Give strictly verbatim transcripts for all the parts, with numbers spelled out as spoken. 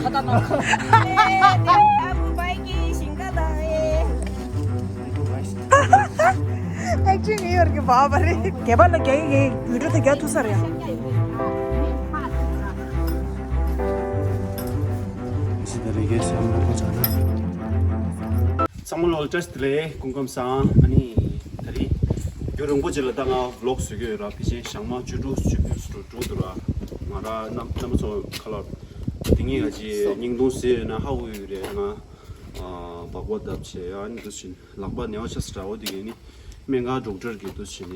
ཨེག་ཅིང་ངེས་ཡོད་ཀྱི་བ་བ་རེད། རྒྱལ་པ་ལ་རྒྱ་ཡིག་བི་ཌིའོ་དེ་རྒྱག་ཐུབ་ས་རེད། ཚང་མ་ལོ་བཀྲ་ཤིས་བདེ་ལེགས། སྐུ་ཁམས་བཟང་། ཨ་ནི་ད་རིང་རྒྱུན་རིང་པོ་ཅིག་ལ་ད་ང་ཝི་ལོག་བཟོ་གི་ཡོད་ར། ཕལ་ཆེར་ཞག་མ་བཅུ་དྲུག་བཅུ་དྲུག་འགྲོ་འདུག་ར། ང་ར་རྣམ་རྣམ་པ་ཚོ་ཁ་ལ་དེ་ངས་ང་ཅི་བརྙན་ཐུང་བཟོས་ཡོད་ན་ཧ་གོ་ཡོད་རེད། ང་ཨ་སྦག་སྦག་བརྡབས་བྱས། ཨ་ནི་འདུག་བྱས་ནས་ལག་པ་ན་བ་ཆགས་སོང་ར། འོ་དེ་གས་ནི་སྨན་ཁང་ཌོག་ཊར་གིས་འདུག་བྱས་ནས་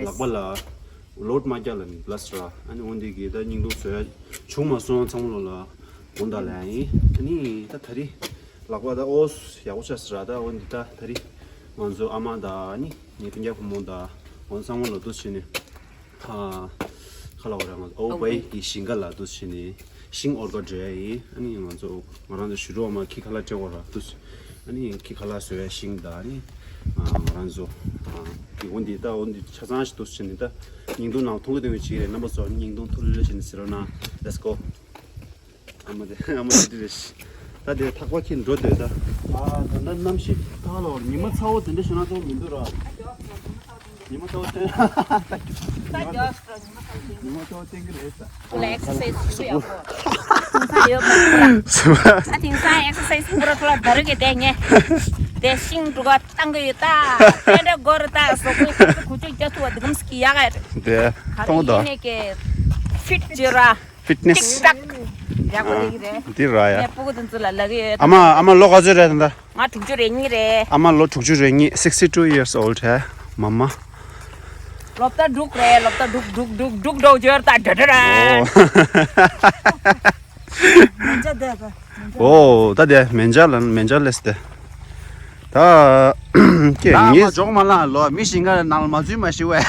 ལག་པ་ལ་ལོཌ་མ་རྒྱག་ལབ་ནས་ལབ་སོང་ར། ཨ་ནི་འོ་དེ་གས་ད་བརྙན་ཐུང་བཟོ་ཡ་བྱུང་མ་སོང་། ཚང་མ་ལོ་ལ་དགོངས་དག་ལབ་ཡ་ཡིན། ཨ་ནི་ད་ད་རིང་ལག་པ་ད་ཨོ་ཡག་པོ་ཆགས་སོང་ར། ད་འོ་འདི་ད་ད་རིང་ང་ཚོ་ཨ་མ་དང་ཨ་ནི་ངའི་སྤུན་ཀྱག་བུ་མོ་དང་འོ་ཚང་མ་ལ་འདུག་བྱས་ནས་ཁ་ཁ་ལ་འོ་ར་ང་ཚོ་ཨའུ་སྦའི་གི་ཞིང་ཁ་ལ་འདུག་བྱས་ནས་ཤིང་འོར་ག་འགྲོ་ཡ་ཡིན། ཨ་ནི་ང་ཚོ་ང་རང་ཚོ་ཞི་རུ་ཨ་མ་ཁྱི་ཁ་ལག་སྤྲད་དགོས་ར་འདུག་ཨ་ནི་ཁྱི་ཁ་ལག་བཟོ་ཡ་ཤིང་དང་ཨ་ནི་ང་རང་ཚོ་གི་འོ་འདི་ད་འོ་འདི་ཆ་ཚང་ཞིག་འདུག་བྱས་ནས་ད་བརྙན་ཐུང་ནང་མཐོང་གི་དེ་འདྲ་ཅིག་རེད། རྣམ་པ་ཚོ་བརྙན་ཐུང་ཐུགས་རེ་རེ་བྱས་ནས་གཟིགས་རོགས་གནང་། Let's go། ཨ་མ་དེ་ཨ་མ་དེ་དེ་རེད། ད་དེ་ཐག་པ་ཁྱེར་འགྲོ་འདོད་ད། ཨ་ད་ད་གནམ་གཤིས་ད་ལོ་ཉི་མ་ཚ་བོ་དེ་འདྲ་ཞིག་ན་ཚ་བོ་མི་འདུག་ར། ཉི་མ་ཚ་བོ་བསྟན། ད་ཉི་མ་ཚ་བོ་བསྟན་གི་རེད་ད། ཁོ་ལ་ཨེག་སར་སའི་སི་ཞུ་ཡག་པོ། དེང་སང་ཡོད་མ་རེད། ད་དེང་སང་ཨེག་སར་སའི་སི་པུ་ར་ཁོ་ལ་ད་རུ་གི་དེ་ངས་དེ་ཤིང་འབྲུ་ག་བཏང་གི་ཡོད་ད། དེ་འདྲ་སྒོར་ད་སོ་ཁོའི་ཁོ་ཚོ་ཁུ་ཆུ་རྒྱ་ཐུ་བ་དེ་གམ་སི་ཀི་ཡག་ག་རེད། དེ་ག་རེ་མཐོང་ད། ཡིན་ནས་ཀྱི་ཕིཊ་བྱེད་ར། ཕིཊ་ནེ་སི། ཊིག་ཊག་ཡག་པོ་རེད་ཀྱི་རེད། འདི་ར་ཡ། ངས་སྤུ་གུ་དེ་ཚོ་ལ་ལབ་ཀྱི་ཡོད། ཨ་མ་ཨ་མ་ལོ་ག་ཚོད་རེད་ད། ང་དྲུག་ཅུ་རེ་གཉིས་རེད། ཨ་མ་ལོ་དྲུག་ཅུ་རེ་གཉིས། sixty two years old ཧེ། མ་མ། ལོ་ད་དྲུག་རེད། ལོ་ད་དྲུག་དྲུག་དྲུག་དྲུག་འགྲོ་འབྱོར་ད་འདྲ་འདྲ་ར། ཨོ། མན་ཇ་དེ་ད། ཨོ་ད་དེ་མན་ཇ་ལ་མན་ཇ་ལེས་དེ། ད་ཀྱེ་ད་ངས་མ་འཇོག་མ་ལ་ལོ་མི་ཞིག་ང་ནང་ལ་མ་འཛུལ་མ་ཤི་བས།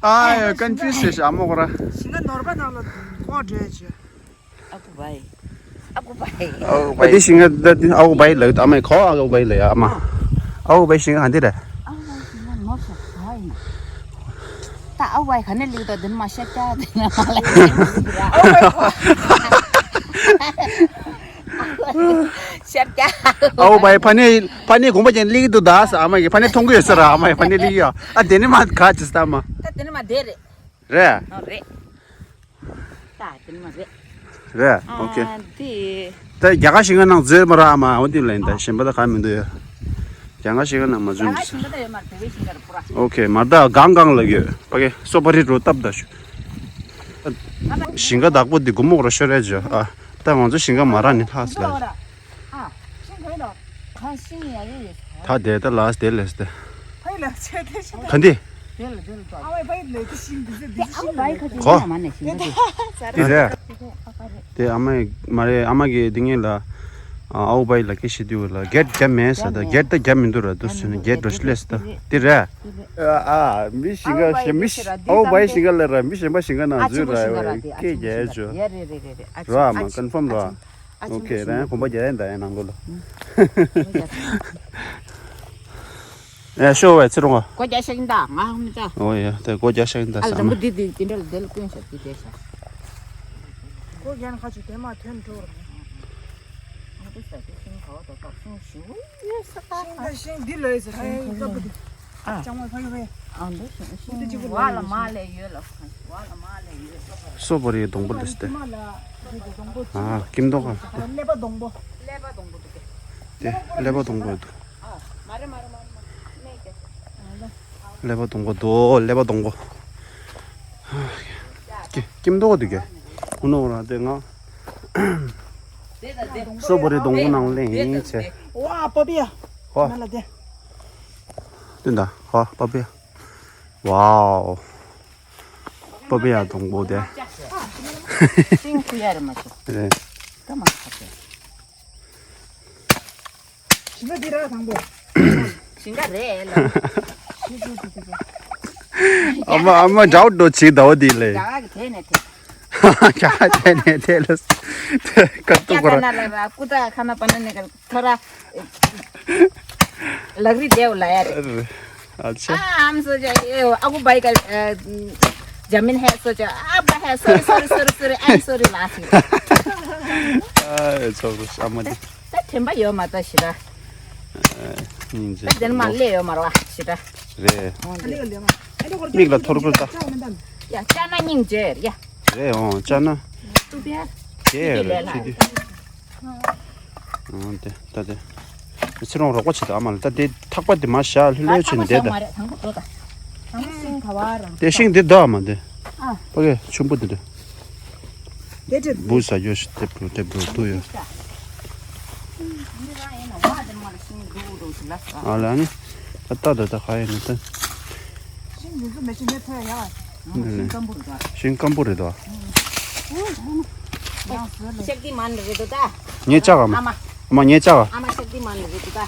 ཨ་ཡ་ཀོན་ཕིའུ་སི་ཤ་མོ་གོ་ར། ཞིང་ཁ་ནོར་པ་ནང་ལ་ཁོང་འགྲོ་ཡ་ཆེ། ཨ་ཁུ་བའི། ཨ་ཁུ་བའི། ཨ་ཁུ་བའི། ཨ་དེ་ཞིང་ཁ་ད་ཨ་ཁུ་བའི་ལ་ཨ་མའི་ཁོ་ཨ་ཁུ་བའི་ལ་ཡ་ཨ་མ། ཨ་ཁུ་བའི་ཞིང་ཁ་འདི་རེད། ཨ་ཁུ་བའི་ཞིང་ཁ་ནོར་ཤ་ཁ་ཡིན། ད་ཨ་ཁུ་བའི་ག་ནས་ལིག་ད་དེ་ནས་མ་ཤ་ཀྱ་དེ་ནས་མ་ལ་ཡིན། ཨ་ཁུ་བའི་ཁོ། ཤར་རྒྱག་ཨའོ་བའི་ཕ་ནི་ཕ་ནི་གོམ་པ་ཅན་ལིག་འདུག་ད་ས་ཨ་མ་གི་ཕ་ནི་མཐོང་གི་ཡོད་ས་ར། ཨ་མ་གི་ཕ་ནི་ལིག་ཡོད། ཨ་དེ་ནི་མ་ག་ཅི་ས་ཨ་མ། ད་དེ་ནི་མ་དེ་རེད། རེད། ཨ་རེད། ད་དེ་ནི་མ་རེད། རེད། ཨོ་ཁེ། ཨ་དེ། ད་རྒྱ་གར་ཞིང་ཁ་ནང་འཛུལ་མ་ར་ཨ་མ། འོ་དེ་ལ་ཡིན་ད། གཞན་པ་ད་ག་མི་འདུག་ཡ། རྒྱ་གར་ཞིང་ཁ་ནང་མ་འཛུལ་འདུག་ས། ཨོ་ཁེ། མ་ད་གང་གང་ལ་ཡོད་པ་གེ་སོ་པ་རི་རོ་སྟབས་ད་ཞུ། ཞིང་ཁ་བདག་པོ་འདི་སྒོར་མོ་ར་ཤོར་རེད་ཇོ། ཨ་ད་ང་ཚོ་ཞིང་ཁ་མ་རག་ནི་ལྷག་སི་ལ། ད་དེ་ད་ལ་སི་དེ་ལས་དེ། ག་འདི། གོ། དེ་རེད། དེ་ཨ་མ་མ་རེད། ཨ་མ་གི་འདི་ངེད་ལ། ཨའོ་བའི་ལ་ཀེ་ཤི་དུ་ལ་གེད་རྒྱབ་མེད་ས། ད་གེད་ད་རྒྱབ་མི་འདུག་ར། འདུག་སེ་ནི་གེད་འགྲོ་ཤི་ལས་ས། ད་དེ་རེད། ཨ་མི་ཞིང་ཁ་ཞིག་མི་ཨའོ་བའི་ཞིང་ཁ་ལ་ར་མི་གཞན་པ་ཞིང་ཁ་ནང་འཛུལ་ར་ཡོད་ཀེ་རྒྱལ་ཇོ། ར་མ་ཀོན་ཕོམ་ར། ཨོ་ཁེ། རང་གོམ་པ་རྒྱག་ཡིན་ད་ཡ་ནང་ལོ་ལ། ཨེ་ཤོ་བའི་ཚེ་རོང་བ། སྒོ་རྒྱག་ཤག་ཡིན་ད་ང་མི་ད། ཨོ་ཡ་དེ་སྒོ་རྒྱག་ཤག་ཡིན་ད་ཨ་ལ་ཟ་མ། འདི་འདི་འདི་འདྲ་ལ་འདི་ལ་ཀུན་ཤག་འདི་བསྡད་ཤག་སྒོ་རྒྱག་ན་ཁ་ཆུ་དེ་མ་ཐོན་འགྲོ་ར། ང་ཚོ་ས་དེ་ཤིང་ག་བ་དོ་ཏོག་ཤིང་ཞུ་ཡོད་ས་ད། ཤིང་ད་ཤིང་འདི་ལོས་ཟེར་ཧེ་ཀ་བུ་དེ། ཨ། ལྕང་མ་ཕ་གི་བས། ཨ་འདི་ཤིང་ཤིང་འདི་གཅིག་པུ་བ་ལ་ལོས་ཟེར། མ་ལས་ཡོད་ལ། བ་ལ་མ་ལས་ཡོད་ལ། སོ་པོ་རི་སྡོང་པོ་ལས་ཏེ། ཨ་ཀིམ་དོ་ག་ཀླད་པ་སྡོང་པོ། ཀླད་པ་སྡོང་པོ་འདུག་གས། ཏེ་ཀླད་པ་སྡོང་པོ་འདུག་ཨ་མ་རེད་མ་རེད་མ་རེད་མ་རེད། ཀླད་པ་སྡོང་པོ་འདུག་ཀླད་པ་སྡོང་པོ། ཀི་ཀིམ་དོ་ག་འདུག་གས། ཨུ་ནོ་ར་ཏེ་ང་སོ་པོ་རི་སྡོང་པོ་ནང་ལེན་ཡིན་ཚེ། ཝ་པ་པི་ཡ། ཧོ། ང་ལ་ཏེ། ཏེ་ད་ཧོ་པ་པི་ཡ། ཝའོ། པ་པི་ཡ་སྡོང་པོ་དེ། ཤིང་ཁུ་ཡ་རེ་མ་ཆེ། རེད། ད་མ་ཁ་ཆེ། ཞིང་ཁ་འདི་ར་དང་པོ། ཞིང་ཁ་རེད་ལ། ཨ་མ་ཨ་མ་འདྲ་བོ་འགྲོ་ཅིག་ཟླ་བ་འདི་ལས། རྒྱ་གར་གྱི་དེ་ནས་དེ། རྒྱ་གར་དེ་ནས་དེ་ལ། དེ་ཀ་ཏུ་རྒྱ་གར་ན་ལ་ར་ཀུ་ཏ་ཁ་ན་པ་ན་ནས་ག་ཐ་ར། ལག་རི་དེའུ་ལ་ཡ་རེད། ཨ་ཆེ། ཨ་ཨམ་སོ་ཅ་ཨེ་ཨ་ཁུ་བའི་ཀ་ཨ། जमीन है सोचा, अब है, sorry, sorry, sorry, sorry, I am sorry, last. ཨ་ཚོགས་རུ་ཨ་མ་དེ། ད་དྲན་པ་ཡོད་མ་ད་ཞི་ར། སྙིང་རྗེ། ད་དེ་ནི་མ་སླེབས་ཡོད་མ་རེད་བ་ཞི་ར། རེད། མིག་ལ་ཐོར་གོ་ད། ཡ་ཅ་ན་སྙིང་རྗེ་ཡ། རེད་འོང་ཅ་ན། ཏུ་བེ། དེ་རེད་ཁྱི་དེ། ཨང་དེ་ད་དེ། ཚེ་རོང་རོགས་པ་བྱེད་དང་ཨ་མ་ལ་ད་དེ་ཐག་པ་དེ་མ་བཞག་ལྷོད་ལྷོད་བྱས་ནས་བསྡད་ད། མ་རེད་དང་པོ་འགྲོ་ད། དང་པོ་ཤིང་ག་བ་རང་། དེ་ཤིང་དེ་ད་མ་དེ། ཨ། ཕ་གི་ཆུན་པོ་དེ་དེ། དེ་དེ། བུ་ཟ་རྒྱུ་ཞིག་དེབ་འགྲོ་དེབ་འགྲོ་དུ་ཡོད། ཨ་ལ་ནི། ད་ད་ད་ད་ག་ཡིན་ནི་ད། ཤིང་ཡིན་ཚུལ་མེད་ཤིང་མེད་ཐོན་ཡ། ཤིང་སྐམ་པོ་རེད་དོ། ཤིང་སྐམ་པོ་རེད་དོ། ཤག་ཏི་མན་རེད་དོ་ད། ངས་བཅག་གམ། ཨ་མ། ཨ་མ་ངས་བཅག་ག། ཨ་མ་ཤག་ཏི་མན་རེད་དོ་ད།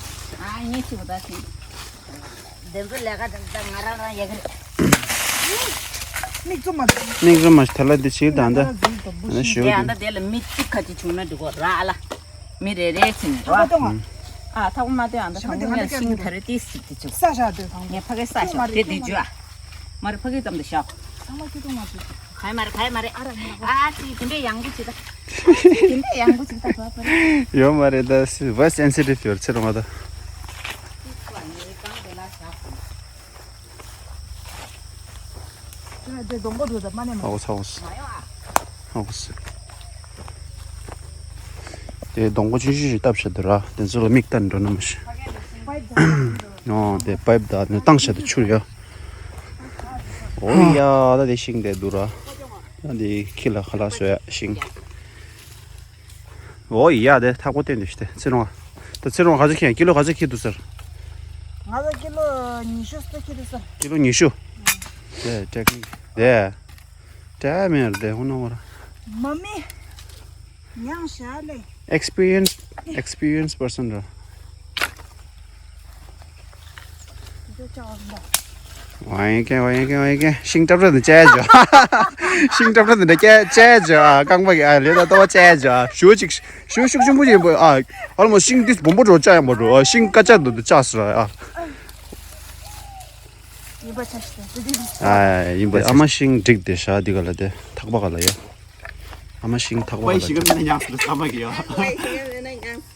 ཨ་ངས་ཆུ་ད་ཤིང་། འདི་ཚོ་ལས་ཀ་དེ་ད་ང་རང་རང་ཡག་གི་རེད། མིག་བཙུམ་མ་ཐལ། མིག་བཙུམ་མ་ཐལ་ལ་འདི་ཕྱིར་དང་ད། ཨ་ན་ཞུ་དེ་ཨ་ད་དེ་ལ་མི་གཅིག་ཁ་ཅིག་བྱུང་ན་འགྲིག་གོ་ར་ཨ་ལ། མི་རེ་རེ་ཕྱིན་རོ། ཐག་པ་གཏོང་བ། ཨ་ཐག་པ་མ་གཏོང་ཨ་ད་ཞག་མ་དེ་ང་ལ་ཁ་ཅིག་ཤིང་ད་རེ་ཏིས་ཏིས་ཏིས་བྱུང་། ས་ཞག་དེ་ཐང་། ངས་ཕ་གི་ས་ཞག་དེ་དེ་བརྗོད་ཨ། མ་རེད་ཕ་གི་ཙམ་དུ་ཞག་ཚང་མ་ཁྱི་ཐུང་མ་བྱུང་། ག་ཡ་མ་རེད་ག་ཡ་མ་རེད། ཨ་ར་ང་ལ་ཨ་ཙི་དེ་འདྲས་ཡང་གོ་ཅི་ད། ཨ་ཙི་དེ་འདྲས་ཡང་གོ་ཅི་ད་བ་བ་རེད། ཡོད་མ་རེད་ད་སི་བ་སེན་སི་ཊིབ་ཡོད་ཚེ་རོང་བ་ད། དེ་སྡོང་པོ་འདུག་ད་མ་ནས་མ། ཨོ་སི་ཨོ་སི། ཨོ་སི། དེ་སྡོང་པོ་ཆུང་ཆུང་ཞིག་བཏབ་བྱས་འདུག་ར་དེ་ཚོ་ལ་མིག་ལྟ་འགྲོ་ན་མ་ཤི། ཨོ་དེ་པའིབ་ད་ནི་བཏང་བྱས་འདུག་ཆུ་ཡ། ཨོ་ཡ་ད་དེ་ཤིང་དེ་འདུག་ར། ད་དེ་ཁྱི་ལ་ཁ་ལག་བཟོ་ཡ་ཤིང་། ཨོ་ཡ་དེ་ཐག་པ་བསྟན་དུ་ཤི་དེ་ཚེ་རོང་བ། ད་ཚེ་རོང་ག་ཚོད་ཁྱེད་ཀི་ལོ་ག་ཚོད་ཁྱེད་འདུག་ཟེར། ང་ཚོ་ཀི་ལོ་ཉི་ཤུ་ཙམ་ཁྱེད་འདུག་ཟེར། ཀི་ལོ་ཉི་ཤུ། དེ་ཊེག་ནིག་དེ། དྲ་མེར་དེ་ཧུ་ནོ་བར། མ་མི། ཡང་ཞག་ལས། ཨེག་སི་པི་རི་ཡན་སི་ཨེག་སི་པི་རི་ཡན་སི་པར་སན་ར། ཝའི་ཀེ་ཝའི་ཀེ་ཝའི་ཀེ་ཤིང་ཏབ་ར་འདི་ཅེ་ཇོ། ཤིང་ཏབ་ར་འདི་ཅེ་ཅེ་ཇོ་ཨ་རྐང་པ་གི་ཨ་ལེ་ད་ཏོ་ཅེ་ཇོ་ཨ་ཞུ་ཅིག་ཞུ་ཤུགས་ཆེན་པོ་ཡིན་པ་ཨ་ཨ་མ་ཤིང་འདི་སྦོམ་པོ་འགྲོ་ཅ་ཡང་མ་འགྲོ་ཨ་ཤིང་ཀ་ཅ་འདི་འདི་ཅ་སི་ར་ཨ། ཡིན་པ་ཆ་ཤི་ཏེ་ཨ་ཡིན་པ་ཨ་མ་ཤིང་འགྲིག་དེ་ཤ་འདི་ག་ལ་དེ་ཐག་པ་ག་ལ་ཡ། ཨ་མ་ཤིང་ཐག་པ་ཨ་ཝའི་ཤིང་ཀ་མེད་ན་ཉམས་སུ་ལ་ས་མ་གི་ཡོད། ཨ་ཝའི་ཤིང་ཀ་མེད་ན་ཉམས།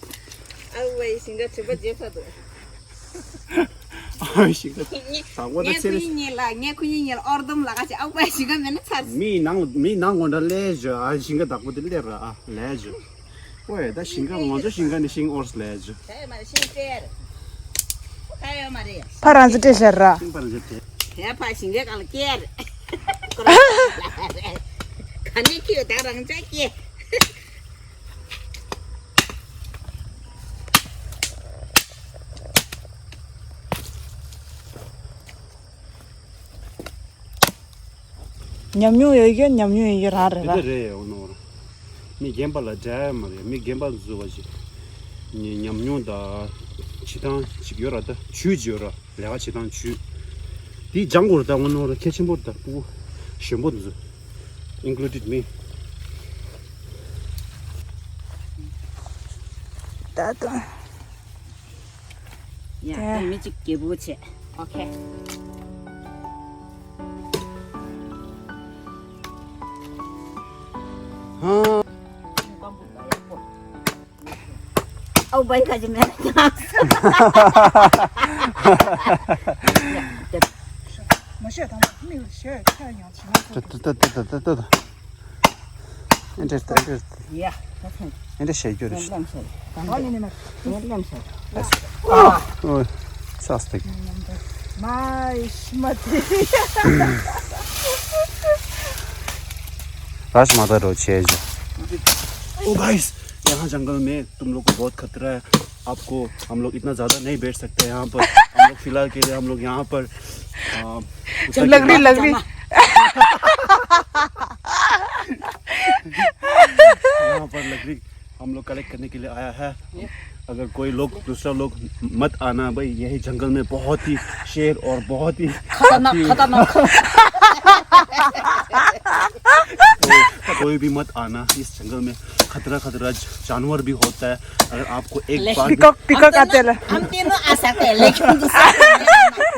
ཨ་ཝའི་ཤིང་ཀ་དྲི་པ་བརྗེད་ཚར་འདུག་ཨ་ཝའི་ཤིང་ཀ་དང་པོ་ད་ངས་ཚེ་ཁུ་རི་ཉིན་ཉལ་ལ་ངས་ཁུ་ཉིན་ཉལ་ཨོར་དུམ་ལ་ག་ཅི་ཨ་ཝའི་ཤིང་ཀ་མེད་ན་ཚར། མིའི་ནང་མིའི་ནང་ངོ་འདྲ་ལས་བྱོས་ཨ་ཤིང་ཀ་དང་པོ་དེ་ལས་ར་ཨ་ལས་བྱོས། ཨོའི་ད་ཤིང་ཀ་ང་ཚོ་ཤིང་ཀ་ནི་ཤིང་ཨོར་སི་ལས་བྱོས། ད་ཡོད་མ་རེད་ཤིང་སྤྲད། ཁ་ཡོད་མ་རེད། ཕ་རང་ཚོ་སྤྲད་ཤར་ར། ཤིང་པ་རང་ཚོ་སྤྲད། དེ་ཕ་ཞིང་ཁའི་སྒང་ལ་སྐྱེལ། ག་ནས་ཁྱེར་ད་རང་ཅག་སྐྱེལ། ཉམས་མྱོང་ཡོད་ཀྱི་ཉམས་མྱོང་ཡོད་ཀྱི་རང་རེད་དེ་ལ། འདྲ་རེད་ཡོང་ནོར། མི་རྒན་པ་ལ་འདྲ་ཡ་མ་རེད། མི་རྒན་པ་བཟོ་བ་ཞིག་ཉམས་མྱོང་དང་བྱེད་སྟངས་ཅིག་ཡོད་ར། ད་ཇུས་ཅིག་ཡོད་ར། ལས་ཀ་བྱེད་སྟངས་ཇུས་དེ་སྦྱང་དགོས་ར། ད་ངོ་ནོར་གལ་ཆེན་པོ་རེད། ད་སྤུ་གུ་གཞོན་པོ་འདི་ཚོ་included me། ད་དུང་། ཡ་ད་མི་གཅིག་སྐྱིད་པོ་བྱེད། ཨོ་ཁེ། ཧ། ཨའུ་བའི་ཁ་ཅིག་མེད་ན་ཀྱང་། མ་ཤེས་དང་མིག་ཤེས་ཁ་ཡང་བྱེད་ན། ཏི་ཏི་ཏི་ཏི་ཏི། ཨེ་འདྲ་ཨེ་འདྲ། ཡ། ཨེ་འདྲ་བྱེད་རྒྱུ་རེད། ལམ་ཤར། ཨ་ནི་ནི་མ། ལམ་ཤར། ཨོ། ཚ་སྟེ། མ་ཤི་མ་དེ། राजमाता रोचे जो। ओ गाइस, यहाँ जंगल में तुम लोग को बहुत खतरा है। आपको हम लोग इतना ज्यादा नहीं बैठ सकते यहाँ पर। हम लोग फिलहाल के लिए हम लोग यहाँ पर, अ, उतर के लकड़ी, लकड़ी। यहाँ पर लकड़ी हम लोग कलेक्ट करने के लिए आया है। अगर कोई लोग, दूसरा लोग मत आना भाई, यही जंगल में बहुत ही शेर और बहुत ही खतरनाक, हाथी, खतरनाक। कोई, कोई भी मत आना इस जंगल में, खतरा, खतरा जानवर भी होता है। अगर आपको एक लेकिन बार भी पीकॉक, पीकॉक हम आते दोनों, हैं। हम तीनों आ सकते हैं, लेकिन दूसरा कोई नहीं आना।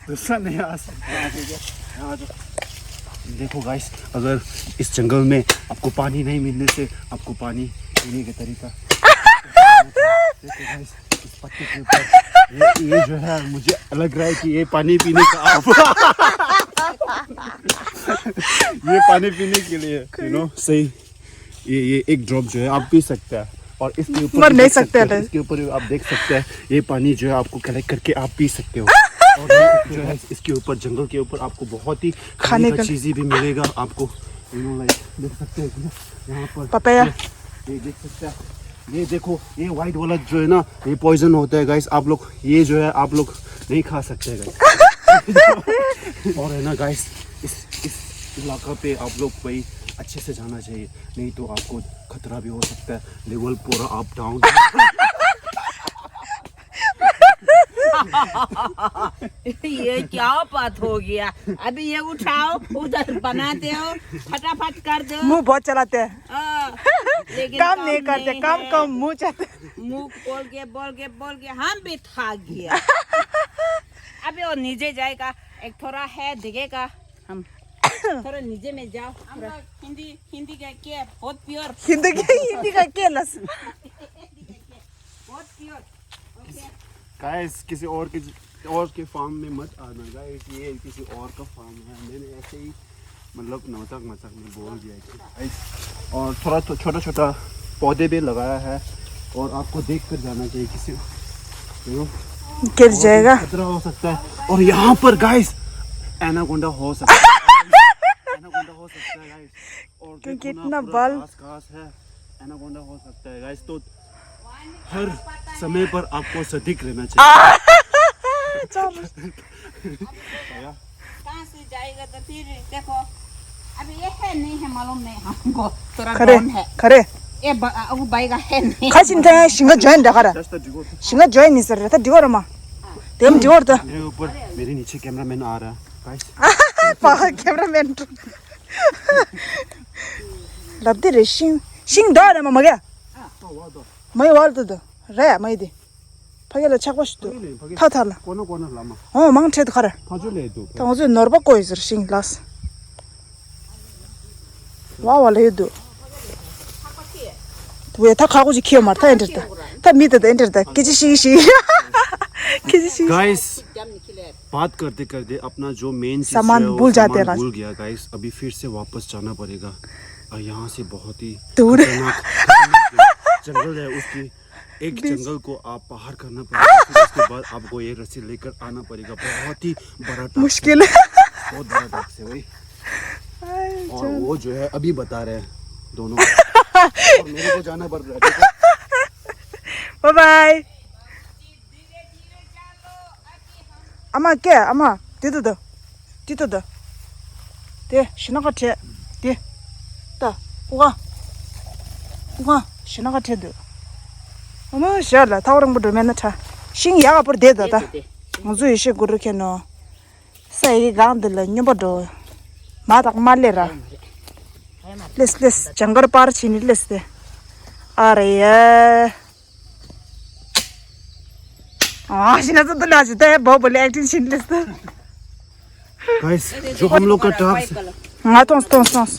दूसरा नहीं आ सकता। यहाँ आ जाओ। देखो गाइस, अगर इस जंगल में आपको पानी नहीं मिलने से आपको पानी पीने का तरीका, देखो गाइस, इस पत्ते के ऊपर ये, ये जो है, मुझे लग रहा है कि ये पानी पीने का आप ये पानी पीने के लिए, यू नो, सही। ये ये एक ड्रॉप जो है, आप पी सकते हैं। और इसके ऊपर मर भी नहीं देख सकते सकते हैं। हैं, इसके ऊपर भी आप देख सकते हैं, ये पानी जो है, आपको कलेक्ट करके आप पी सकते हो। और ये जो है, इसके ऊपर, जंगल के ऊपर आपको बहुत ही खाने खाने का का चीज़ें भी मिलेगा आपको। यू नो, लाइक, देख सकते हैं कि यहाँ पर पपाया। ये, ये देख सकते हैं, ये देखो, ये वाइट वाला जो है ना, ये पॉइजन होता है गाइस। आप लोग, ये जो है, आप लोग नहीं खा सकते गाइस। और है ना गाइस, इस इस इलाका पे आप लोग भाई अच्छे से जाना चाहिए, नहीं तो आपको खतरा भी हो सकता है। लेवल पूरा अप डाउन। ये क्या बात हो गया? अभी ये उठाओ, उधर बनाते हो, फटाफट कर दो। मुंह बहुत चलाते हैं। हाँ, लेकिन काम काम नहीं करते, नहीं काम है। कम, मुंह चलाते। मुंह बोल के, बोल के, बोल के हम भी थक गया। अभी वो नीचे जाएगा, एक थोड़ा है दिखेगा, हम थोड़ा नीचे में जाओ। हम लोग हिंदी, हिंदी का क्या बहुत प्योर। हिंदी का, हिंदी का क्या लस? बहुत प्योर। ओके। गाइस, किसी और के और के फार्म में मत आना गाइस, ये किसी और का फार्म है। मैंने ऐसे ही, मतलब, मजाक मजाक में बोल दिया कि गाइस, और थोड़ा तो छोटा छोटा पौधे भी लगाया है, और आपको देख कर जाना चाहिए किसी को। गिर जाएगा। खतरा हो सकता है। और यहाँ पर गाइस, एनाकोंडा हो सकता है। एनाकोंडा हो सकता है गाइस। और क्योंकि देखो ना, इतना पूरा बल। घास घास है, एनाकोंडा हो सकता है गाइस। तो हर समय पर आपको सतर्क रहना चाहिए। चलो। भैया, कहाँ से जाएगा तो फिर देखो, अभी ये है नहीं है मालूम नहीं हमको, थोड़ा खरे, डाउन है। खरे। ये ब-, वो भाई का है नहीं। खा चिन थे शिंगा ज्वाइन रखा रहा। That's the devote. शिंगा ज्वाइन नहीं सर, रहता डिवोर मा। तेम डिवोर था। मेरे ऊपर, मेरे नीचे कैमरामैन आ रहा है, गाइस। पा कैमरामैन। लब्धि रे शिंग, शिंग दो रे ममा क्या? हाँ, वाह, दो। मैं वाल तो दो। रे, मैं दे। ཕ་གི་ལ་ཆག་པ་ཞིག་འདུག་ཕ་གི་ལ་ཕ་གི་ལ་ཐ་ཐ་ལ། ཀོ་ན་ཀོ་ན་ལ་མ། ཨོ་མང་ཁྲེད་ཁར། ཕ་ཇོ་ལེ་འདུག་ད་ང་ཚོས་ནོར་བ་བཀོད་ཡོད་ཟེར་ཤིང་ལགས། ཝ་ཝ་ལ་ཡོད་འདུག་དུ་བས་ད་ཁ་ཁོ་ཅིག་ཁྱེར་མར་ད་ཨེ་འདྲར་ད། ད་མི་ད་ད་ཨེ་འདྲར་ད་སྐད་ཆ་ཤིག་ཤིག་སྐད་ཆ་ཤིག Guys, बात करते करते अपना जो मेन चीज सामान है, वो भूल जाते सामान राज। भूल गया गाइस। अभी फिर से वापस जाना पड़ेगा। और यहाँ से बहुत ही दूर। खतरनाक, खतरनाक जंगल है। उसकी एक बीच जंगल को आप पार करना पड़ेगा, फिर उसके बाद आपको ये रस्सी लेकर आना पड़ेगा। बहुत ही बड़ा टास्क मुश्किल है। बहुत बड़ा टास्क है भाई। और वो जो है अभी बता रहे हैं दोनों। और मेरे को जाना पड़ रहा है। Bye bye. अमा क्या अमा? दे दो दो। དེ་ལྟ་ད། དེ་ཞི་ན་ཁ་བྲལ། དེ། ལྟ། ཨུ་ག་ཨུ་ག་ཞི་ན་ཁ་བྲལ་འདུག་ཨ་མ་ཞར་ལ་ཐག་རིང་པོ་འགྲོ་མེད་ན་ཁྲ། ཤིང་ཡག་པོར་བསྡད་ད་ད། ང་ཚོ་ཡེ་ཤེས་གུ་རུ་ཁྱེར་ནོ། ས་ཡི་གེ་གང་འདི་ལ་སྨྱོན་པ་འགྲོ། མ་དག་མ་ལེ་ར། ལེས་ལེས་ཇང་གར་པར་ཕྱིན་ནི་ལེས་ཏེ། ཨ་རེ་ཡ། ཨ་ཤི་ན་ཙི་ཏུ་ལ་ཤི་ཏེ་བོ་བོ་ལེ་ཨེག་ཊིང་ཕྱིན་ལེས་ཏེ། गाइस, जो हम लोग का टास्क, ང་ཐོངས་ཐོངས་ཐོངས།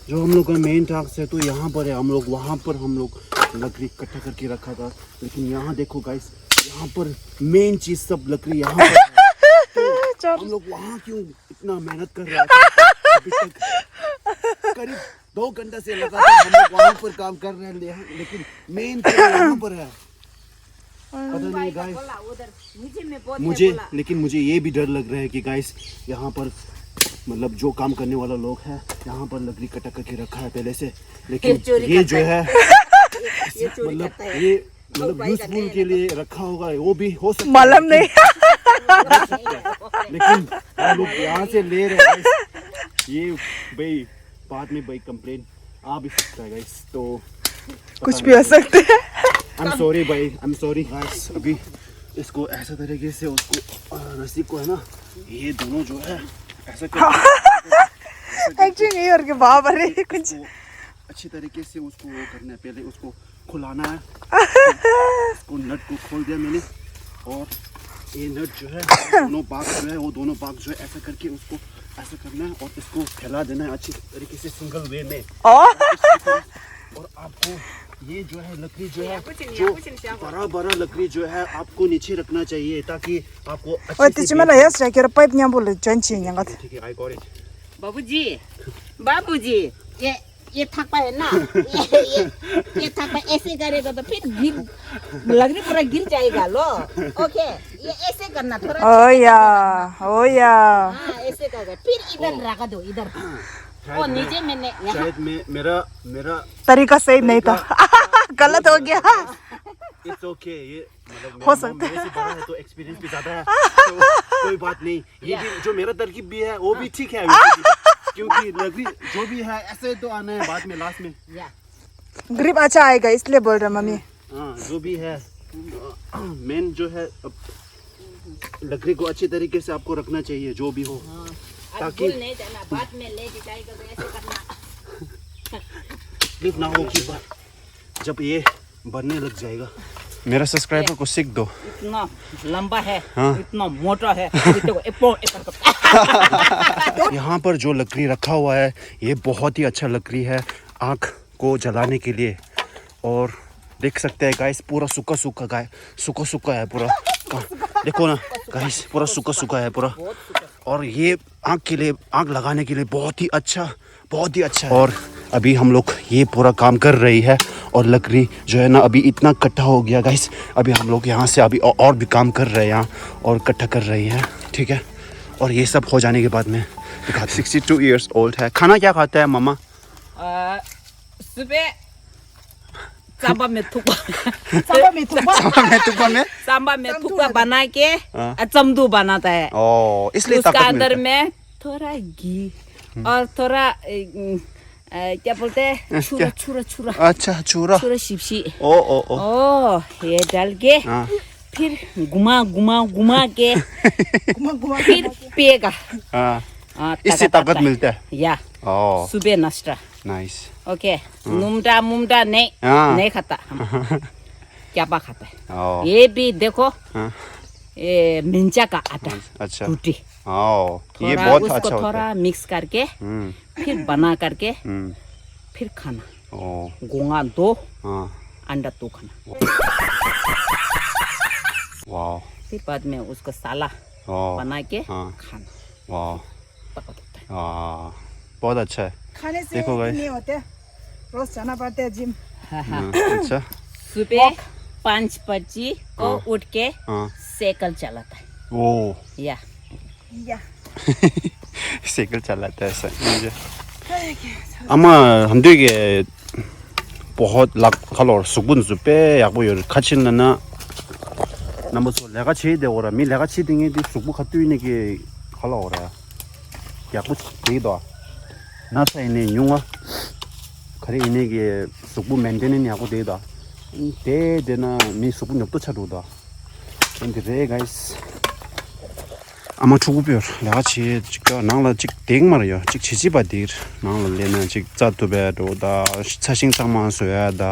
जो हम लोग का मेन टास्क है, तो यहाँ पर है, हम लोग वहाँ पर, हम लोग लकड़ी इकट्ठा करके रखा था। लेकिन यहाँ देखो गाइस, यहाँ पर मेन चीज सब लकड़ी यहाँ पर है। तो हम लोग वहाँ क्यों इतना मेहनत कर रहा था अभी तक? करीब दो घंटा से लगातार हम लोग वहाँ पर काम कर रहे हैं, ले-, लेकिन मेन तो यहाँ पर है। पता नहीं गाइस, मुझे, लेकिन मुझे ये भी डर लग रहा है कि गाइस, यहाँ पर, मतलब, जो काम करने वाला लोग है, यहाँ पर लकड़ी कटा करके रखा है पहले से। लेकिन ये जो है, मतलब, ये मतलब, यूजफुल के लिए रखा होगा, वो भी हो सकता है। मालूम नहीं। लेकिन हम लोग यहाँ से ले रहे हैं गाइस। ये भाई, बाद में भाई कंप्लेन आ भी सकता है गाइस। तो कुछ भी हो सकता है। आई एम सॉरी भाई, आई एम सॉरी गाइस। अभी इसको ऐसा तरीके से उसको, अ, रस्सी को है ना, ये दोनों जो है ऐसा करके एक्चुअली नहीं और के बाबा रे कुछ अच्छी तरीके से उसको वो करना है। पहले उसको खुलाना है। इसको नट को खोल दिया मैंने और ये नट जो है, दोनों भाग जो है, वो दोनों भाग जो है, ऐसा करके उसको ऐसा करना है और इसको फैला देना है अच्छी तरीके से सिंगल वे में। और और आपको ये जो है लकड़ी जो है, जो बड़ा बड़ा लकड़ी जो है, आपको नीचे रखना चाहिए ताकि आपको अच्छे से देख सके। ठीक है, I got it. बाबूजी, बाबूजी, ये ये थप्पा है ना, ये ये ये थप्पा ऐसे करेगा तो फिर गिर, लकड़ी पूरा गिर जाएगा लो। ओके, ये ऐसे करना थोड़ा। ओ या, ओ या। हाँ, ऐसे करके फिर इधर रखा दो, इधर। शायद वो मैं नीचे मैंने यहाँ शायद मैं मेरा मेरा तरीका सही नहीं था। गलत हो गया। It's okay, ये मतलब हो सकता है। मेरे से बड़ा है तो एक्सपीरियंस भी ज्यादा है, तो कोई बात नहीं। ये भी जो मेरा तरकीब भी है वो भी ठीक है, वैसे भी। क्योंकि लकड़ी जो भी है ऐसे तो आना है बाद में, लास्ट में। ग्रिप अच्छा आएगा इसलिए बोल रहा मम्मी। हाँ, जो भी है, मेन जो है, अब लकड़ी को अच्छे तरीके से आपको रखना चाहिए, जो भी हो। हाँ, ताकि भूल नहीं जाना, बाद में लेके जाएगा तो ऐसे करना। स्लिप ना हो कि जब ये बनने लग जाएगा। मेरा सब्सक्राइबर को सीख दो। इतना लंबा है, हाँ। इतना मोटा है, इतने को एप्पल, एप्पल। यहाँ पर जो लकड़ी रखा हुआ है, ये बहुत ही अच्छा लकड़ी है आग को जलाने के लिए। और देख सकते हैं गाइस, पूरा सूखा सूखा गाय, सूखा सूखा है पूरा। देखो ना गाइस, पूरा सूखा सूखा है पूरा। और ये आग के लिए, आग लगाने के लिए बहुत ही अच्छा, बहुत ही अच्छा है। और अभी हम लोग ये पूरा काम कर रही है और लकड़ी जो है ना, अभी इतना इकट्ठा हो गया गाइस। अभी हम लोग यहाँ से अभी औ-, और भी काम कर रहे हैं यहाँ, और इकट्ठा कर रही है, ठीक है। और ये सब हो जाने के बाद मैं दिखाता हूँ। सिक्सटी टू ईयर्स ओल्ड है। खाना क्या खाता है मम्मा? अ, सुबह सांबा में थुक्पा। सांबा में थुक्पा। सांबा में थुक्पा में? सांबा में थुक्पा बना के, हाँ। अ, चमदू बनाता है। ओ, इसलिए उसका ताकत अंदर मिलता है। में थोड़ा घी हम्म। और थोड़ा, अ, अ, क्या बोलते हैं? अ, छुरा, क्या? छुरा, छुरा। अच्छा, छुरा। छुरा शिपशी। ओ, ओ, ओ। ओ, ये डाल के हाँ। फिर घुमा, घुमा, घुमा के घुमा, घुमा, फिर घुमा के। पिएगा। हाँ। हाँ, इससे ताकत ताकत आता है। मिलता है। या। ओ। सुबह नाश्ता। नाइस। ओके। हाँ। नुमटा मुमटा नहीं, हाँ। नहीं खाता हम। क्या पा खाता है? ओ। ये भी देखो, हाँ। ये मिंचा का आटा। अच्छा। टूटी। ओ, ये थोड़ा बहुत उसको अच्छा होता थोड़ा है। मिक्स करके, हम्म। फिर बना करके, हम्म। फिर खाना। ओ। गोंगा दो, हाँ। अंडा दो खाना। वाओ। फिर बाद में उसको साला ओ। बना के हाँ। खाना। वाओ। पका देता है। हाँ, बहुत अच्छा है। खाने से देखो गाइस। नहीं होते, रोज जाना पड़ता है जिम। हाँ, हाँ। हाँ, अच्छा। सुबह पाँच बजे को हाँ। उठ के हाँ। साइकिल चलाता है। ओ। या। या। साइकिल चलाता है सर। मुझे अमा हम दुई के बहुत लक खलो सुगुन सुपे यागो यो खचिन ना नंबर सो लेगा छे दे ओरा मी लेगा छे देंगे दी सुगु खतु ने के खलो ओरा यागो दे दो ना सा इने न्यूंगा खरे इने के सुगु मेंटेनेंस यागो दे दो दे देना मी सुगु न्योप तो छाडू दो एंड रे गाइस ཨ་མ་ཕྲུ་གུ་པོས་ལས་ཀ་བྱེད་ཅིག་ནང་ལ་ཅིག་དེང་མར་ཡོད་ཅིག་བྱེད་ཅིག་པ་དེར་ནང་ལ་སླེབས་ན་ཅིག་རྩྭ་གཏུབ་པའི་འགྲོ་ད་ཚ་ཤིང་གཙང་མ་བཟོ་ཡ་ད་ཨ་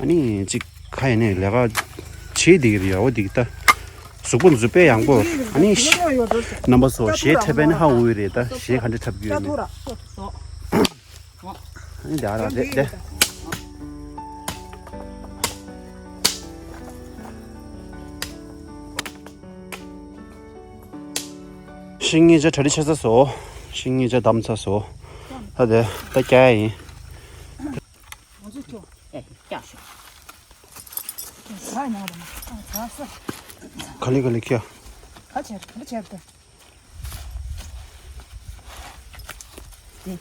ནི་ཅིག་ཁ་ཡེ་ནས་ལས་ཀ་བྱེད་དེ་རེད་ཡ་འོ་དེ་ད་གཟུགས་པོ་མཛུབ་པས་ཡང་པོ་ཨ་ནི་རྣམ་པ་ཚོ་གཞས་འཁྲབ་པས་ནི་ཧ་འུ་རེད་ད་གཞས་ག་འདྲ་འཁྲབ་རྒྱུ་ཡོད་མེད། ཨ་ནི་དེ་ཨ་ར་རེད་དེ། ཤིང་ངེ་ཅ་གྲ་རི་ཆ་ས་སོ། ཤིང་ངེ་ཅ་བསྡམས་ས་སོ། ད་དེ་ད་རྒྱག་ཡ་ཡིན། ང་ཚོ་ཁྱོད། ཨེ་རྒྱག་ཤོག་ཟ་ཉག་རེད་མ། ཨ་ཟ་ས། ག་ལེ་ག་ལེ་ཁྱོད། ག་བྱེད་ག་བྱེད་དེ། འདི།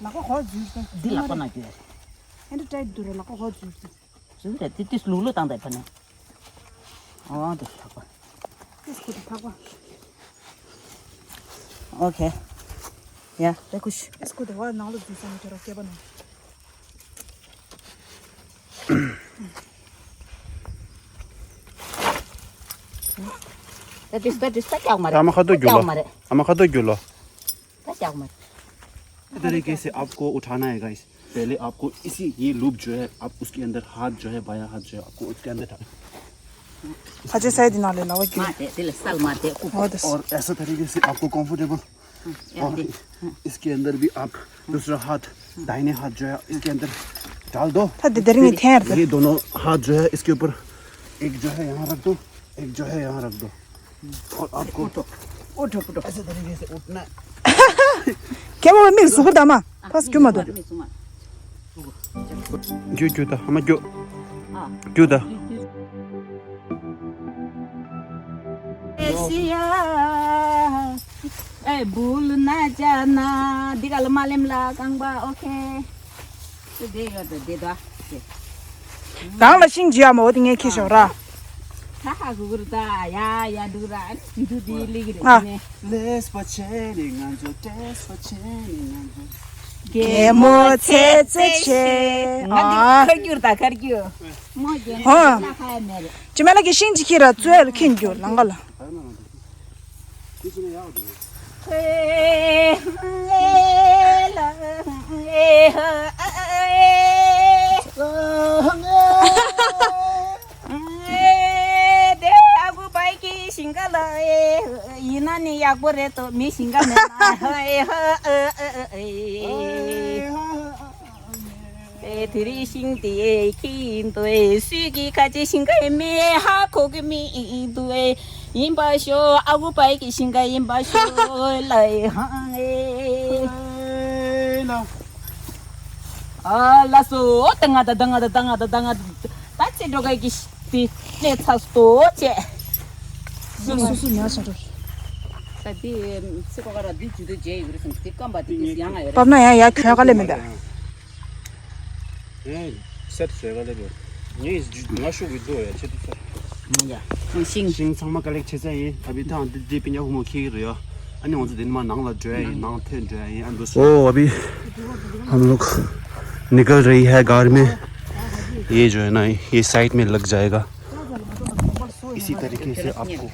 ལག་པ་གོ་འཛུལ་ཏེ། འདི་ལག་པ་ན་རྒྱུ་ཡ། ཨེ་འདྲ་ཏའིཊ་འདུག་རེད་ལག་པ་གོ་འཛུལ་ཏེ། ཟུག་རེད་དེ་དུས་ལུག་ལུག་བཏང་དེ་ཕ་ནས། ཨོ་དེ་ལག་པ། ཨེ་སྐུ་དེ་ཕག་པ། ཨོ་ཁེ། ཡ་དེ་ཁུ་ཤི། ཨེ་སྐུ་དེ་བ་ནང་ལ་འཛུལ་སོང་ཁྱོད་ར་སྐེད་པ་ནང་། ད་དུས་ད་དུས་ད་སྐྱག་མ་རེད། ཨ་མ་ཁ་ཏོ་རྒྱུ་ལོ། སྐྱག་མ་རེད། ཨ་མ་ཁ་ཏོ་རྒྱུ་ལོ། ད་སྐྱག་མ་རེད། इस तरीके से आपको उठाना है गाइस। पहले आपको इसी ये लूप जो है आप उसके अंदर हाथ जो है बायां हाथ जो है आपको उसके अंदर डाल ཕ་ཆེ་སའི་དེ་ནང་ལས་ལ་བ་རྒྱུ། མ་དེ་དེ་ལ་སལ་མ་དེ་ཀུ། ཨོ་དེ། और ऐसा तरीके से आपको कंफर्टेबल। हाँ, ये और दे। हाँ। इसके अंदर भी आप दूसरा हाथ, दाहिने हाथ जो है इसके अंदर डाल दो। ད་དེ་དེ་རིང་གི་ཐེངས་རེད། ये दोनों हाथ जो है इसके ऊपर, एक जो है यहाँ रख दो, एक जो है यहाँ रख दो। और आपको उठो, उठो, उठो। ऐसे तरीके से उठना है। ཁྱེད་མོ་མིག་ཟུག་གི་དམ། ཕ་སྐྱུ་མ་འདུག་རྒྱུ་རྒྱུ་ད་ཧ་མ་རྒྱུ། རྒྱུ་ད། ཨེ་སི་ཡ། ཨེ་བུལ་ན་ཅ་ན། འདི་ག་ལ་མ་ལེམ་ལ་རྐང་པ་ཨོ་ཁེ། དེ་ཡོད་དེ་དེ་ད། རང་ལ་ཤིང་ཅི་ཡ་མོ་དེ་ངས་ཁྱེར་ཤོག་ར། ཧ་ཧ་གུ་གུ་རུ་ད་ཡ་ཡ་འདུག་ར། འདུག་དེ་ལི་གི་རེད་ཨ། ནས། ལེས་པ་ཆེ་ནི་ང་ཚོ་ཏྲེས་པ་ཆེ་ནི་ང་ཚོ། གད་མོ་ཚེ་ཚེ་ཆེ། ང་འདི་ཨ། ཁར་རྒྱུར་ད་ཁར་རྒྱུར། མོ་གད་མོ་ཧོ། ལ་ཧ་ཡ་མེ་རེད། ཅི་མེ་ལ་གི་ཤིང་ཅི་ཁྱེར་ར་ཙོ་ཡ་ལ་ཁྱེར་རྒྱུ་ལང་ག་ལ། དེ་ཨ་ཁུ་པའི་གི་ཞིང་ཁ་ལ་ཡིན་ན་ནི་ཡག་པོ་རེད་དོ། མི་ཞིང་ཁ་མེད་ན། ཨེ་དེ་རིང་ཤིང་དེ་ཁྱི་ཡིན་དོ། ཨེ་སུས་ཀྱི་ཁ་ཆེ་ཤིང་ཁ་ཡིན་མེད་ཧ་གོ་གི་མི་ཡིན་དོ། ཨེ་ཡིན་པ་ཤོ་ཨ་ཁུ་པའི་གི་ཤིང་ཁ་ཡིན་པ་ཤོ་ལ་ཨེ་ཧ་ཨེ། ཨ་ལ་སོ་ད་ང་ད་ད་ང་ད་ད་ང་ད་ད་ང་ད་ད་ཚེ་འགྲོ་ག་གི་དེ་གནས་ཚ་སྟོ་བྱས། སུ་སུ་སུ་ཉག་ཆ་འགྲོ། ད་དེ་ཚེ་ཀོ་ཀ་ར་དེ་ཇུ་དེ་རྗེས་ཡོད་རེད་སམ། དེ་སྐམ་པ་དེ་དེ་ཡང་ཡོད་རེད། བབས་ན་ཡང་ཡ་ཁྱོད་ག་ལེ་མི་འདའ། ཨེ་སེར་ཟེར་ག་ལེ་རེད། ངས་ང་ཤུགས་ཀྱི་རྡོ་ཡ་ཆེ་དུ་ཚ། ཡ་ཤིང་ཤིང་ཚང་མ་ཀ་ལེགས་བྱེད་ས་ཡིན། ཨ་བི་ཐང་དེ་དེ་པི་ཉ་ཧུ་མོ་ཁྱེར་གི་རེད་ཡ། ཨ་ནི་ང་ཚོ་དེ་ནི་མ་ནང་ལ་འགྲོ་ཡ་ཡིན། ནང་ཐོན་འགྲོ་ཡ་ཡིན། ཨ་འདུག་སོ། ओ अभी हम लोग निकल रही है गाड़ी में। ये जो है ना, ये साइड में लग जाएगा। इसी तरीके से आपको,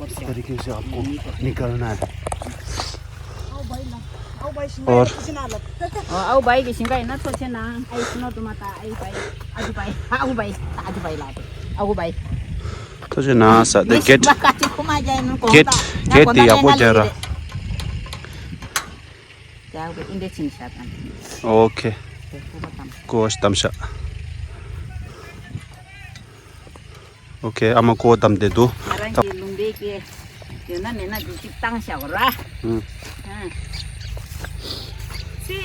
इस तरीके से आपको निकलना है। और ཨོ་ཨའུ་བའི་གི་ཞིང་ཁ་ཡིན་ན་ཚོ་ཆེ་ན། ཨའི་སི་ནོ་དུ་མ་ཏ་ཨའི་བའི་ཨ་ཇུ་བའི་ཨའུ་བའི་ཨ་ཇུ་བའི་ལ་ཨའུ་བའི། ཐུགས་རྗེ་གནང་ས་དེ་གེད་གེད་གེད་དེ་ཡག་པོ་རྒྱག་ར། ཨོ་ཁེ། ཀོ་ཤ་དམ་ཤ། ཨོ་ཁེ། ཨ་མ་ཀོ་དམ་དེ་འདུག་ང་རང་གི་ལུང་པའི་སྐད་ཡོད་ན་མེད་ན་འདི་གཅིག་བཏང་བཞག་ར། ཨུ། ཨ། ཚེ་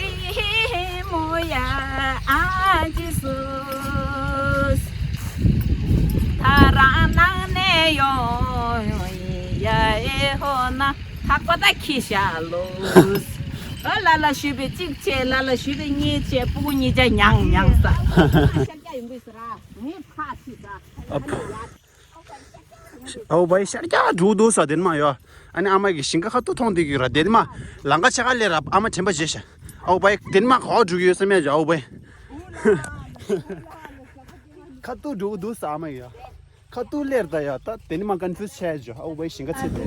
རིང་མོ་ཡ་ཨ་ཅི་སོ། ད་རང་ནང་ནས་ཡོང་ཡ་ཨེ་ཧོ་ན། ཐག་པ་ད་ཁྱི་ཤ་ལོ། ཨ་ལ་ལ་ཞུས་པའི་གཅིག་བྱས། ལ་ལ་ཞུས་པའི་གཉིས་བྱས། སྤུ་གུ་གཉིས་ཆ་ཉང་ཉང་ས། ཤར་རྒྱག་ཡོང་གི་ཟེར་ཨ། ངས་ཕ་ཁྱི་ས། ཨ་ཕ། ཨའུ་བའི་ཤར་རྒྱག་འགྲོ་འདུག་ས་དེ་ནི་མ་ཡོད། ཨ་ནི་ཨ་མ་གི་ཞིང་ཁ་ཁ་ཐུག་མཐོང་བསྡད་ཀྱི་ར། དེ་ནི་མ་ལང་ཀ་ཆེ་ཁ་ལས་ར་ཨ་མ་དྲན་པ་བརྗེད་ཤག་ཨའུ་བའི་དེ་ནི་མ་ག་པར་འགྲོ་གི་ཡོད་བསམ་ཡ་ཅིག་ཨའུ་བའི། ཁ་ཐུག་འགྲོ་འདུག་ས་ཨ་མ་ཡ། ཁ་ཐུག་ལེར་ད་ཡ། ད་དེ་ནི་མ་ཀོན་ཕིའུ་སི་ཆགས་ཡ་ཅིག་ཨའུ་བའི་ཞིང་ཁ་ཚེ་དེ།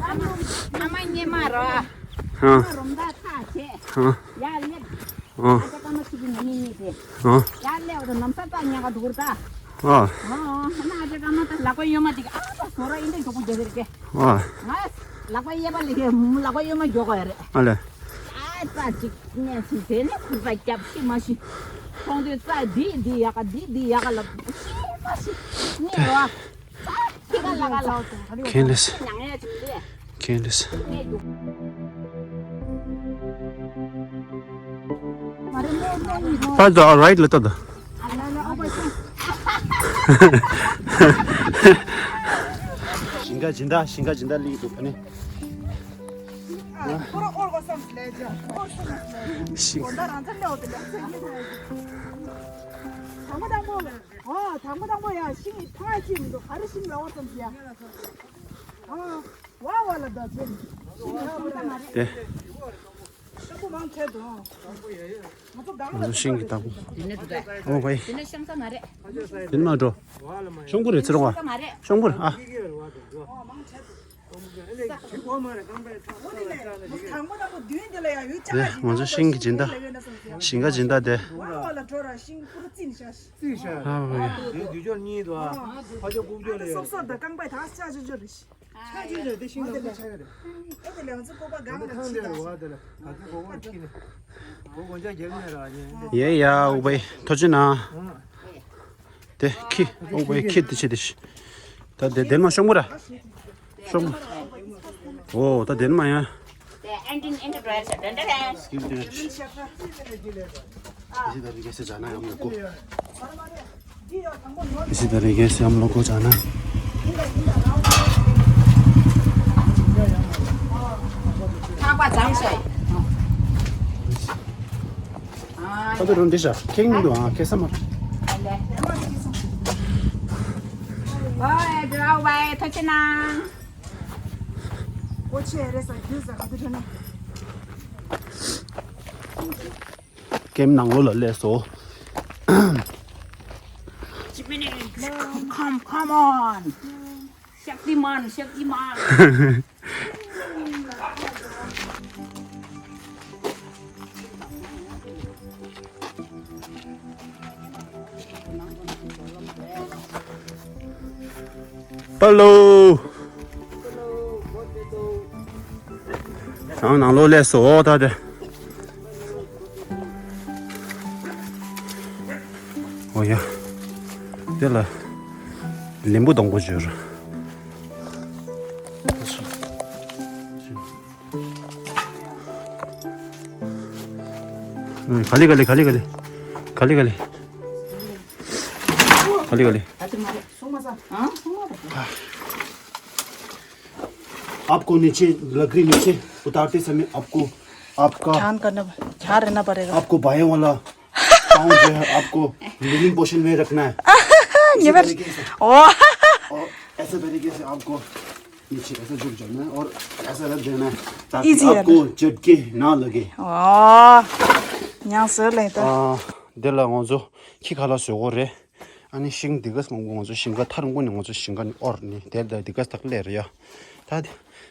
ཨ་མ་སྙེ་མ་ར། ཧ། ཨ་མ་རོམ་ད་ཐག་ཆད། ཧ། ཡ་ལེབ། ཨ། ཨ་ཅག་ཀ་མ་ཆུ་གི་ནི་ནི་ནི་དེ། ཨ། ཡ་ལེ་འོ་དོ་ནམ་ས་ཙག་ཉག་ག་འདུག་ར་ད། ཨ། ཨ་ན་ཨ་ཅག་ཀ་མ་ད་ལག་པ་གཡོན་མ་དེ་གི་ཨ་ད་སོ་ར་ཨིན་དེ་མགྱོགས་པོ་རྒྱག་གི་རེད་ཀེ། ཨ། ང་ལག་པ་གཡས་པ་ལེ་གི་ལག་པ་གཡོན་མ་མགྱོགས་ག་ཡ་རེད། ཨ་ལེ། ཨ་ཙག་ཅིག་ནས་ཅིག་དེ་ནས་ཁུར་ས་རྒྱབ་ཤི་མ་ཤི། ཁོང་ཚོས་ཙག་འདི་འདི་ཡག་ག་འདི་འདི་ཡག་ག་ལབ་ཤི་མ་ཤི། ནི་ར། ཁྱེད་ལས། ཁྱེད་ལས། That's all right ལ་ཏོ། ཞིང་ཁ་སྦྱིན་བདག་ཞིང་ཁ་སྦྱིན་བདག་ལིག་འདུག་ཨ་ནི། ཞིང་། ཨོ། དང་པོ་དང་པོ་ཡ་ཤིང་ཐང་ཅི་མི་འདུག་ག་རེ་ཤིང་ལ་བ་ཙམ་ཞིག་ཡ། ཨ། བ་བ་ལ་ད་ཚེ། ཤིང་ཐང་ཅི་མ་རེད། དེ། ཤིང་ཐང་ཅི་མ་རེད། ང་ཚོ་ཤིང་གི་བདག་པོ། དེ་ནས་འདུག་གས། ཨོ་བའི། དེ་ནས་ཤང་ས་མ་རེད། དེ་ནས་མ་འགྲོ། ཤོང་བུ་རེད་ཚེ་རོང་བ། ཤང་ས་མ་རེད། ཤོང་བུ་རེད་ཨ། དེ་ང་ཚོ་ཤིང་གི་སྦྱིན་བདག་ཤིང་ཁ་སྦྱིན་བདག་དེ། ཡེ་ཡ་ཨུ་བའི་ཐོ་ཅི་ན། དེ་ཁི་ཨུ་བའི་ཁི་དེ་ཆེ་དེ་ཤི། ད་དེ་དེ་མ་ཤོང་མོ་ར། ཤོང་མོ། ཨོ་ད་དེ་མ་ཡ། इसी तरीके से हम लोग को जाना है। ཁྱེད་རང་འདི་ཤ་ཁེངས་མི་འདུག་ཨ་ཁེ་ས་མ། ཨོ་ཨེ་འགྲོ་བའི་ཐོ་ཆེ་ན། ཀེམ་ནང་ལོགས་ལ་སླེབས་སོང་། Come, come, come on. ཤག་ཏི་མན། ཤག་ཏི་མན། པ་ལོ། ནང་ནང་ལོགས་སླེབས་སོང་ད་དེ། ཨོ་ཡ། དེ་ལ་ལིམ་བུ་སྡོང་པོ་བྱོས། ག་ལེ་ག་ལེ་ག་ལེ་ག་ལེ། ག་ལེ་ག་ལེ། ག་ལེ་ག་ལེ། आपको नीचे लकड़ी नीचे उतारते समय आपको आपका ध्यान करना, ध्यान रहना पड़ेगा। आपको बाएं वाला पाँव जो है आपको हीलिंग पोजीशन में रखना है। ये इसी बार तरीके से। ओ। और ऐसे तरीके से आपको नीचे ऐसे झुक जाना है और ऐसा रख देना है ताकि इजी है आपको ना। झटके ना लगे। ཨོ། ཉང་སོ་ལེ་ད། ཨ། འདི་ལ་ང་ཚོ་ཁྱི་ཁ་ལག་བཟོ་དགོས་རེད། ཨ་ནི་ཤིང་འདི་ག་སེ་མང་པོ་ང་ཚོ་ཤིང་ཁ་ཐར་མགོ་ནས་ང་ཚོ་ཤིང་ཁ་ནས་ཨོར་ནས་དེ་ལ་འདི་ག་སེ་ཐག་ལེ་རེད་ཡ། ད་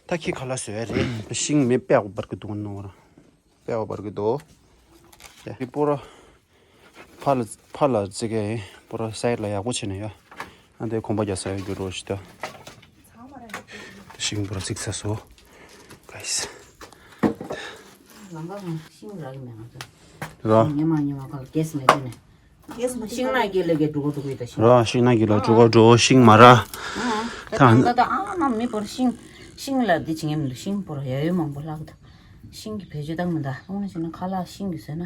ད་ཁྱི་ཁ་ལག་བཟོ་ཡ་རེད། ཤིང་མེ་པད་པར་གི་འདུག་ནོར། པད་པར་གི་འདུག་དེ་པོ་ར། ཕར་ལ་ཕར་ལ་ཙི་གེ་པོ་ར་སའིཌ་ལ་ཡག་པོ་བྱས་ནས་ཡ། ཨ་འདི་གོམ་པ་རྒྱག་ས་ཡོད་རྒྱུ་རོ་ཞིག་ད། ཤིང་པོ་ར་ཙིག་ས་སོ། ག་ཡིས། ལམ་ཁ་ཁོང་ཤིང་རག་གི་མེད་ང་ཚོ། ར། ཉི་མ་ཉི་མ་ཁ་ལ་གེ་སི་མེད་དུས་ནས། ཤིང་ནགས་ཀྱི་ལས་ཀའི་འགྲོ་གོ་འགྲོ་གི་ཡོད་ད་ཤིང་། ར་ཤིང་ནགས་ཀྱི་ལ་འགྲོ་གོ་འགྲོ་ཤིང་མ་ར། ད་ད་ད་ཨ་ནམ་མི་པོ་ར་ཤིང་ཤིང་ལ་འདི་བྱེད་ངེས་མི་འདུག་ཤིང་པོ་ར་ཡ་ཡོད་མང་པོ་ལྷག་གི་འདུག་ཤིང་གི་བེད་སྤྱོད་བཏང་མི་འདུག་ཨ་ནི་བྱས་ན་ཁ་ལག་ཤིང་གི་བཟོས་ན།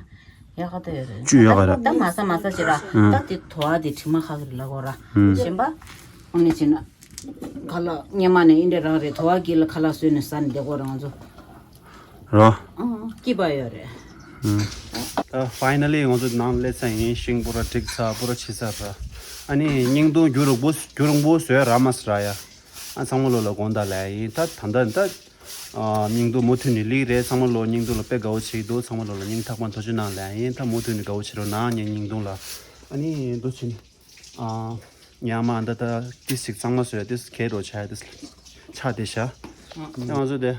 ཡག་ག་ད་ཡོད་རེད། བཅུད་ཡག་ག་རེད། ད་མ་ཟ་མ་ཟ་བྱེད་ར། ཨ། ད་དེ་དོ་བ་དེ་དྲི་མ་ཁ་གི་རེད་ལ་གོ་ར། ཨ། གཞན་པ། ཨ་ནི་བྱས་ན། ཁ་ལག་སྔོན་མ་ནས་ཨིན་འདྲ་རང་རེད། དོ་བ་གི་ལ་ཁ་ལག་བཟོས་ནས་ཟ་ནས་བསྡད་གོ་ར་ང་ཚོ། ར། ཨང་སྐྱིད་པ་ཡོད་རེད། ཨ། ད་ཕའི་ནལ་ལི་ང་ཚོ་ནང་སླེབས་ཚར་ཡིན། ཤིང་པོ་ར་བསྒྲིགས་ཚར་པོ་ར་བྱས་ཚར་ར། ཨ་ནི་བརྙན་ཐུང་རྒྱུན་རིང་པོ་རྒྱུན་རིང་པོ་བཟོས་རག་མ་སོང་ར་ཡ། ཨ་ཚང་མ་ལོ་ལ་དགོངས་དག་ལབ་ཡིན། ད་ད་ད་ད། ཨ་བརྙན་ཐུང་མུ་མཐུད་ནས་སླེབས་རེད། ཚང་མ་ལོ་བརྙན་ཐུང་ལ་དཔེ་དགའ་བོ་བྱེད་ཀྱི་འདུག་ཚང་མ་ལོ་ལ་སྙིང་ཐག་པ་ཐུགས་རྗེ་གནང་ལབ་ཡིན། ད་མུ་མཐུད་ནས་དགའ་བོ་བྱེད་རོགས་གནང་ངའི་བརྙན་ཐུང་ལ། ཨ་ནི་འདུག་བྱས་ནས། ཨ། ཉག་མ་ད་ལྟ་ཏི་སིག་གཙང་མ་བཟོས་ཏི་སི་གས་རོ་ཆ་ཏི་སི་ཆ་དེ་བཞག་ཨ། ད་ང་ཚོ་དེ་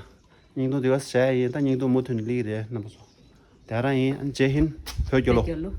བརྙན་ཐུང་དེ་ག་བྱས་ཡིན། ད་བརྙན་ཐུང་མུ་མཐུད་ནས་སླེབས་རེད་རྣམ་པ་ཚོ། དེ་རང་ཡིན། ཨ་ནི་ཇེ་ཧིན། བོད་རྒྱལ་ལོ། བོད་རྒྱལ་ལོ།